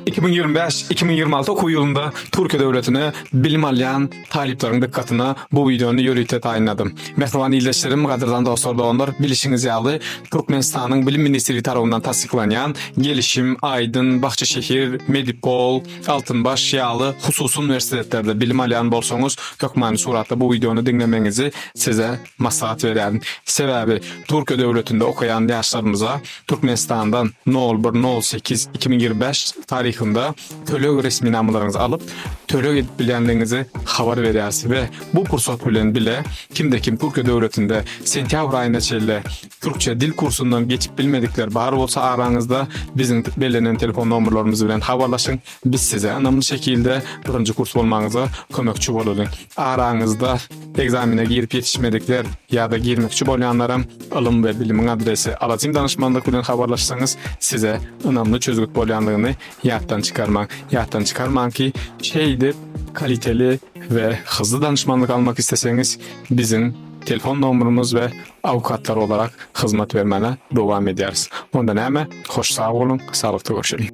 2025, 2026 okuw ýylynda Türkiýe döwletine bilim alýan talyplaryň dykgatyna bu wideony ýörite taýynladym. Mähriban ildeşlerim, gadyrdan dostlar, doganlar, bilişiňiz ýaly, Türkmenistanyň Bilim ministrligi tarapyndan tassyklanýan Gelişim, Aýdyn, Bahçeşehir, Medipol, Altynbaş ýaly hususy uniwersitetlerde bilim alýan bolsaňyz, hökmany suratda bu wideony diňlemegiňizi size maslahat berýärin. Sebäbi Türkiýe döwletinde okaýan ýaşlarymyza Türkmenistandan nol bir nol sekiz 2025 taryhynda töleg resminamalaryňyzy alyp, töleg edip bilýänligiňizi habar berýäris we bu pursat bilen bile kimde-kim Türkiýe döwletinde sentýabr aýyna çenli türkçe dil kursundan geçip bilmedikler bar bolsa araňyzda biziň bellenen telefon nomerlerimiz bilen habarlaşyň biz size ynamly şekilde birinji kurs bolmagyňyza kömekçi bolalyň. Araňyzda ekzamene girip ýetişmedikler ýa-da girmekçi bolýanlaram ylym we bilimiň adresi Alajym danyşmanlyk bilen habarlaşsaňyz size ynamly çözgüt bolýanlygyny ýatdan çykarmaň. Ýatdan çykarmaň ki şeýdip kaliteli we hzly danyşmanlyk almak isleseňiz biziň telefon nomerimiz we awukatlar olarak hyzmat bermäne dowam edýäris. Onda näme hoş sag boluň saglykda görşeliň.